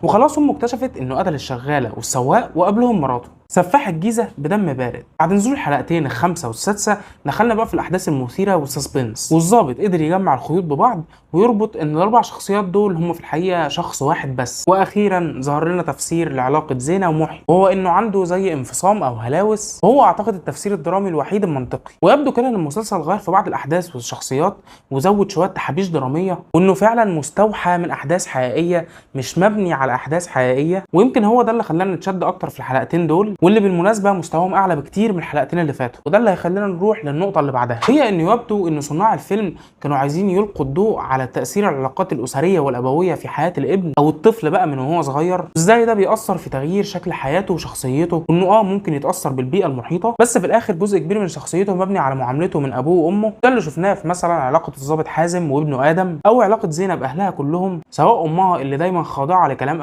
وخلاص امه اكتشفت انه قتل الشغاله والسواق وقبلهم مراته. سفاح الجيزة بدم بارد. بعد نزول الحلقتين الخامسة والسادسه دخلنا بقى في الاحداث المثيرة وال suspense، والظابط قدر يجمع الخيوط ببعض ويربط ان الاربع شخصيات دول هم في الحقيقة شخص واحد بس. واخيرا ظهر لنا تفسير لعلاقة زينة ومحي، وهو انه عنده زي انفصام او هلاوس، وهو اعتقد التفسير الدرامي الوحيد المنطقي. ويبدو كده ان المسلسل غير في بعض الاحداث والشخصيات وزود شوية تحابيش درامية، وانه فعلا مستوحى من احداث حقيقية مش مبني على احداث حقيقية. ويمكن هو ده اللي خلانا نتشد اكتر في الحلقتين دول، واللي بالمناسبة مستواهم اعلى بكتير من الحلقتين اللي فاتوا. وده اللي هيخلينا نروح للنقطة اللي بعدها، هي انه يبدو ان صناع الفيلم كانوا عايزين يلقوا الضوء على تاثير العلاقات الاسرية والابويه في حياة الابن او الطفل بقى من وهو صغير، ازاي ده بيأثر في تغيير شكل حياته وشخصيته، وانه ممكن يتأثر بالبيئة المحيطة، بس في الاخر جزء كبير من شخصيته مبني على معاملته من ابوه وامه. ده اللي شفناه في مثلا علاقة الضابط حازم وابنه ادم، او علاقة زينب باهلها كلهم، سواء امها اللي دايما خاضعة لكلام